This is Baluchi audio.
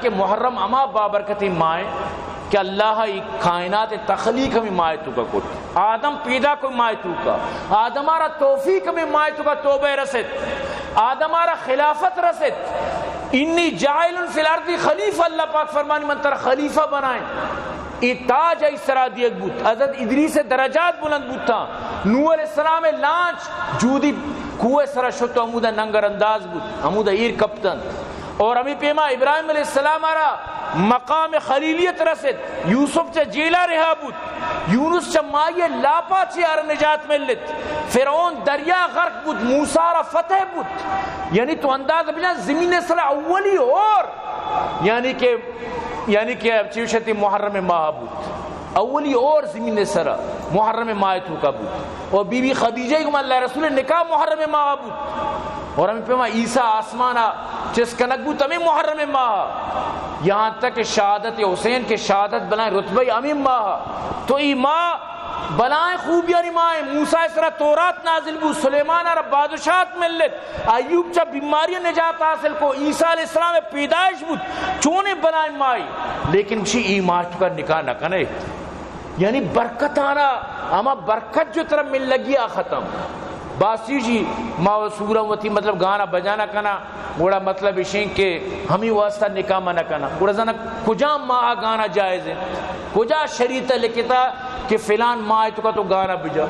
کہ محرم ہما بابرکتیں ماہ ایں کہ اللہ ءَ اے کائنات ءِ تخلیق ہمے ماہ ءِ توکا کت۔ آدم پیدا کو ماہ ءِ توکا۔ آدم ءَ را توفیق ہمے ماہ ءِ توکا توبہ رست۔ آدم ءَ را خلافت رست۔ انی جاعل فی الارض خلیفہ، اللہ پاک فرمانی من ترا خلیفہ بنائیں۔ اے تاج آئی سرا دیگ بوت۔ حضرت ادریس ءِ درجات بلند بوتاں۔ نوح علیہ السلام ءِ لانچ جودی کوہ ءِ سرا شت و ہمودا ننگر انداز بوت، ہمودا ایر کپتنت۔ اور ہمے پیما ابراہیم علیہ السلام ءَ را مقام خلیلیت رست، یوسف چہ جیلا رہا بوت، یونس چہ ماہی ءِ لاپا چہ آرا نجات ملت، فرعون دریا غرق بوت، موسیٰ ءَ را فتح بوت۔ یعنی تو انداز بجن زمین ءِ سرا اولی ہور، یعنی کہ، یعنی کہ چیوشتی محرم ماہ بوت۔ اولی ہور زمین ءِ سرا محرم ماہ ءِ توکا بوت۔ اور بی بی خدیجہ گما اللہ ءِ رسول ءِ نکاح محرم ماہ بوت۔ اور ہمے پیما عیسیٰ آسمان ءَ چست کنگ بوت ہمے محرم ماہ۔ یہاں تک کہ شہادت حسین کہ شہادت بلائیں رتبہ ہمے ماہ۔ تو اے ماہ بلائیں خوبیانی ماہ ایں۔ موسیٰ ءِ سرا تورات نازل بوت، سلیمان ءَ را بادشاہت ملت۔ ایوب چہ بیماری نجات حاصل کو، عیسیٰ علیہ السلام ءِ پیدائش بوت، چونیں بلائیں ماہے، لیکن گوشی اے ماہ ءِ توکا نکاح نہ کنے۔ یعنی برکتانا، ہما برکت جو ترا ملگی آ ختم۔ باسی جی ما و سورا وتی مطلب گانا بجانا کنا، گڑا مطلب اشیں کہ ہمے واسطہ نکاح ما نہ کنا۔ گڑا زانا کجام ماہ گانا جائز ہے؟ کجا شریعت لکھتا کہ فلان ماہ ءِ توکا تو گانا بجا؟